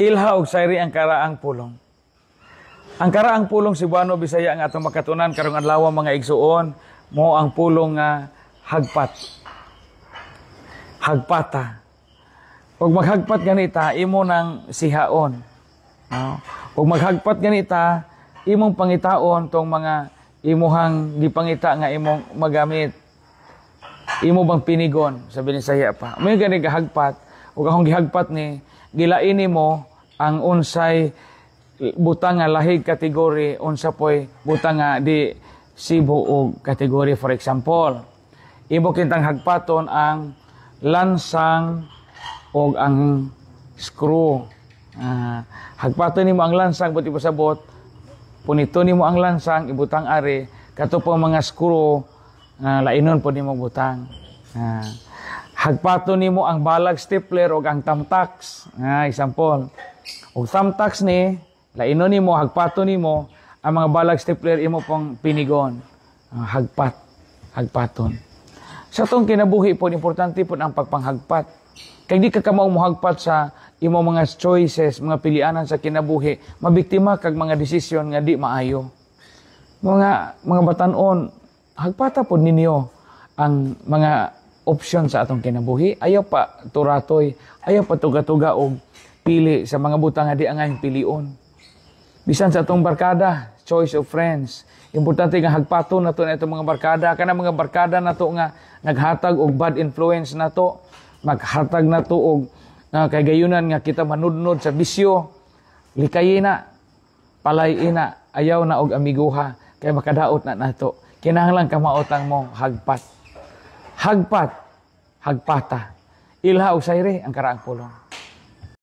Ilha og sayri ang karaang pulong. Ang karaang pulong Cebuano, Bisaya nga atong makatunan karong adlaw, mga igsuon, mo ang pulong nga hagpat. Hagpata. Ug maghagpat ganita, imo nang sihaon. No? Ug maghagpat ganita, imong pangitaon tong mga imuhang gipangita nga imong magamit. Imo bang pinigon sa Binisaya pa. May gani gahagpat ug akong gihagpat ni gilain nimo ang unsay butang nga lahig kategory, unsa poy butang nga di sibo og kategory. For example, imo kintang hagpaton ang lansang og ang screw. Hagpaton nimo ang lansang, buti pasabot punito nimo ang lansang, ibutang ari kato po mga screw, lainon po nimo butang. Hagpaton nimo ang balag stapler og ang thumbtacks. Example, og thumbtacks ni lainon nimo, hagpaton nimo ang mga balag stapler, imo pong pinigon. Hagpat, hagpaton. Sa atong kinabuhi po, importante po ang pagpanghagpat. Kay di ka kamao mohagpat sa imo mga choices, mga pilianan sa kinabuhi, mabiktima kag mga desisyon nga di maayo. Mga batanon, hagpata po ninyo ang mga option sa atong kinabuhi. Ayaw pa turatoy, ayaw pa tuga-tuga og pili sa mga butang nga di angayong pilion. Bisan sa atong barkada, choice of friends. Importante nga hagpaton nato na itong mga barkada. Kana mga barkada nato nga naghatag og bad influence nato, maghatag nato og kay gayunan nga kita manudnod sa bisyo, likayi na, palay ina, ayaw na og amiguha, kay makadaot na nato. Kinahanglan kamaotang mo hagpat. Hagpat, hagpata. Ilha og sayre ang karaang pulong.